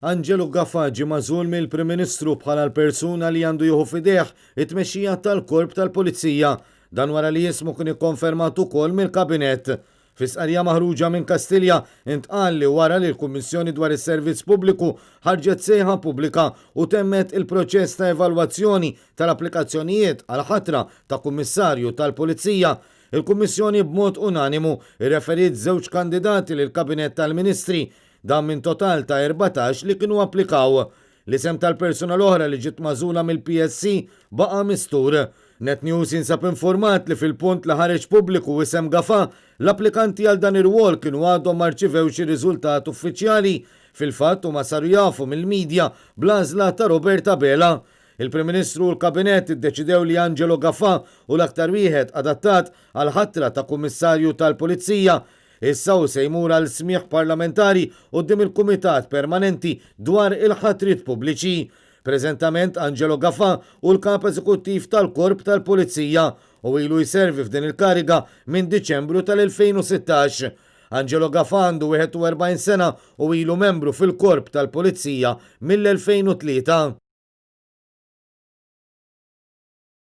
Angelo Gafà ġie magħżul mill-Prim Ministru bħala l-persuna li għandu jieħu f'idejh it-tmexxija tal-Korp tal-Pulizija. Dan wara li ismu kien ikkonfermat ukoll mill-Kabinett. Fi stqarrija maħruġa minn Kastilja intqal li wara li l-Kummissjoni dwar is-Servizz Pubbliku ħarġet sejħa pubblika u temmet il-proċess ta' evalwazzjoni tal-applikazzjonijiet għall-ħatra ta' Kummissarju tal-Pulizija, il-Kummissjoni b'mod unanimu rreferiet żewġ kandidati lill-Kabinett tal-Ministri. Dan minn total ta' 14 li kienu applikaw. L-isem tal-persuna l-oħra li ġiet magħżula mill-PSC baqa' mistur. Net News jinsab infurmat li fil-punt li ħareġ pubbliku isem Gafà, l-applikanti għal dan ir-rwol kienu għadhom ma rċivewx ir-riżultat uffiċjali. Fil-fatt huma saru jafu mill-media bl-għażla ta' Robert Abela. Il-Prim Ministru u l-Kabinett iddeċidew li Angelo Gafà hu l-aktar wieħed adattat għall-ħatra ta' Kummissarju tal-Pulizija. Issa hu se jmur għal smigħ parlamentari quddiem il-Kumitat Permanenti dwar il-Ħatriet Pubbliċi. Preżentament Angelo Gafà hu l-Kap Eżekuttiv tal-Korp tal-Pulizija u ilu jservi f'din il-kariga minn Diċembru tal-2016. Angelo Gafà għandu 41 sena u ilu membru fil-Korp tal-Pulizija mill-2003.